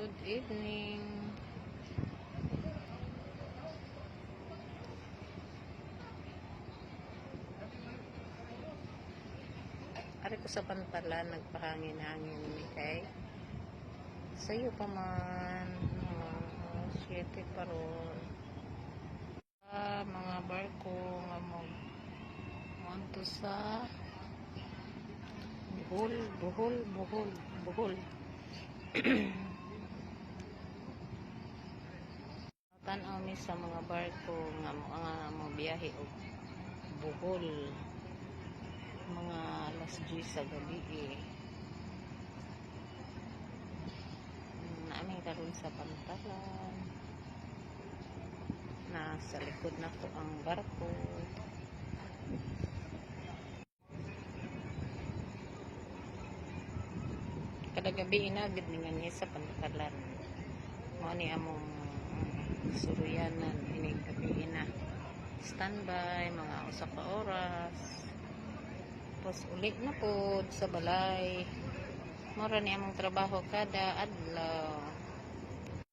Good evening. Ari ko sa pantalan, nagpahangin-hangin mi kay sayo pa man, mga 7 pa ron. Ah, mga barko nga mo moadto sa Bohol, Bohol, Bohol, Bohol. Tan-aw mi sa mga barko nga mga mo biyahe og Bohol. Mga alas 10 sa gabi eh. Naa mi karon sa pantalan. Nasa likod na ko ang barko. Kada gabi inagid ni nga sa pantalan. Mao ni among suruyanan inig gabi na. Standby mga usa ka oras. Tapos uli na pod sa balay. Mora ni among trabaho kada adlaw.